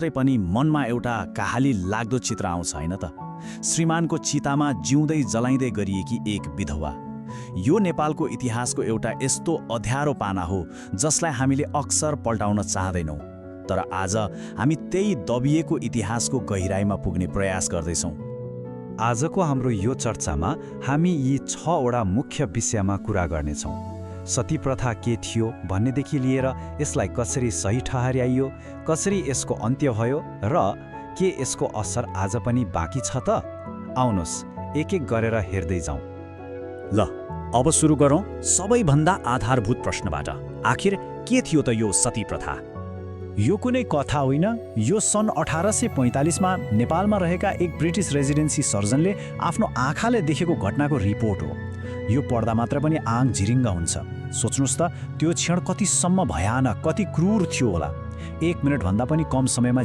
मात्रै पनि मनमा एउटा कहाली लाग्दो चित्र आउँछ हैन त। श्रीमानको चितामा जिउँदै जलाइँदै गरिएकी एक विधवा। यो नेपालको इतिहासको एउटा यस्तो अध्यारो पाना हो जसलाई हामीले अक्सर पल्टाउन चाहदैनौँ। तर आज हामी त्यही दबिएको इतिहासको गहिराईमा पुग्ने प्रयास गर्दैछौँ। आजको हाम्रो यो चर्चामा हामी यी 6वटा मुख्य विषयमा कुरा गर्नेछौँ। सती प्रथा के थियो भन्नेदेखि लिएर यसलाई कसरी सही ठहर्याइयो, कसरी यसको अन्त्य भयो र के यसको असर आज पनि बाँकी छ त? आउनुहोस् एक एक गरेर हेर्दै जाउँ। ल अब सुरु गरौँ सबैभन्दा आधारभूत प्रश्नबाट। आखिर के थियो त यो सती प्रथा? यो कुनै कथा होइन, यो सन् 1845मा नेपालमा रहेका एक ब्रिटिस रेजिडेन्सी सर्जनले आफ्नो आँखाले देखेको घटनाको रिपोर्ट हो। यो पढ्दा मात्र पनि आँख झिरिङ्ग हुन्छ। सोच्नुहोस् त त्यो क्षण कतिसम्म भयानक, कति क्रूर थियो होला। 1 मिनेटभन्दा पनि कम समयमा